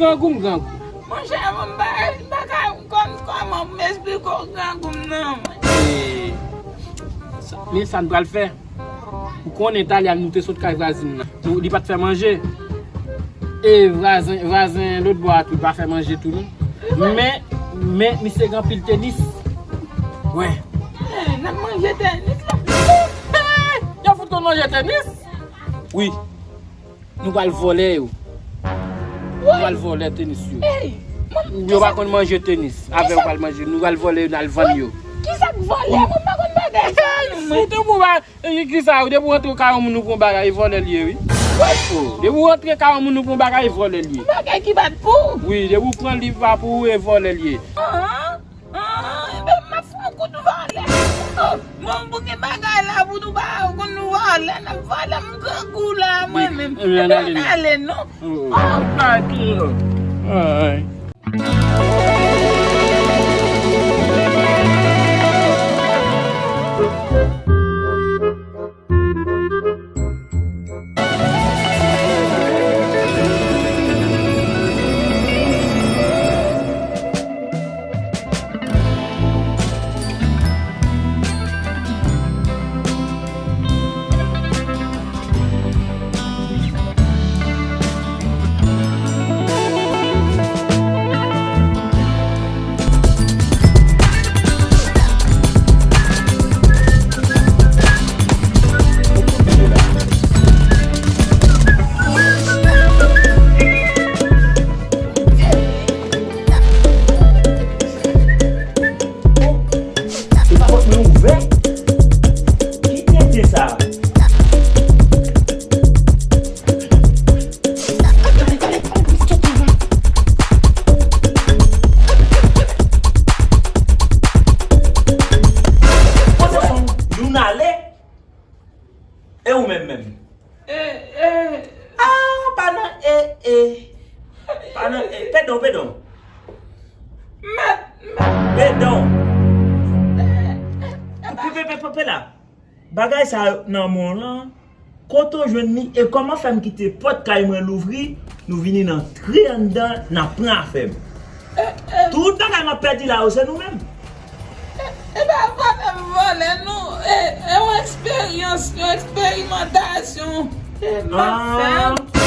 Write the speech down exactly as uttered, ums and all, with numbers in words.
Grangou m grangou. Monchè, mwen m pa, m pa ka konn kòman pou m esplike w grangou m nan, mwen. E, sa, men sa n pral fè. Ou konnen Talia nou te sot kay vwazin nan. Nou, li pa t fè manje. E vwazen, vwazen lòt bò a tou, li pa fè manje tou non. Men, men, misye gen anpil tenis. Wè. Eh, n ap manje tenis la. Yo fout konn manje tenis? Wi. Nou pral vòlè yo. Nou pral vòlè tenis yo. Yo pa konn manje tenis. Avè yo pral manje. Nou pral vòlè yo, n al vann yo. Kisa k vòlè? Mwen pa konn bagay sa non, mwen. Ou te pou ba, e, kisa, ou depi w rantre kay yon moun ou pran bagay, vòlè l ye, wi. Oh, depi w rantre kay yon moun ou pran bagay, vòlè l ye. Bagay ki pa t pou ou. Wi, depi w pran li pa pou ou, e vòlè l ye. Ah, ah, ebyen, m ap fè yon kout vòlè. Oh, bon, pou gen bagay la, pou nou pa konn nou vòlè, n ap vòlè, m grangou la, mwen menm. Ebyen, ann ale non. Oh, oh. Ah, ki. Ay. Se pa pòt mwen ouvè? Ki tenten sa? Kote fanm youn ale? E ou menm menm? E, e. Ah, pa nan e, e. Pa nan e. Pedon, pedon. Mèt, mèt. Pedon. Pe, pe, pe, pe, pe la. Bagay sa yo nan men w lan, kote w jwenn li e kòman fè m kite pòt kay mwen louvri, nou vini nan antre anndan, n ap pran afè m. Tout bagay m ap pèdi la yo, se nou menm. E pa vòlè m vòlè nou, e, e yon eksperyans, yon eksperimantasyon, e, m ap fè. Ah.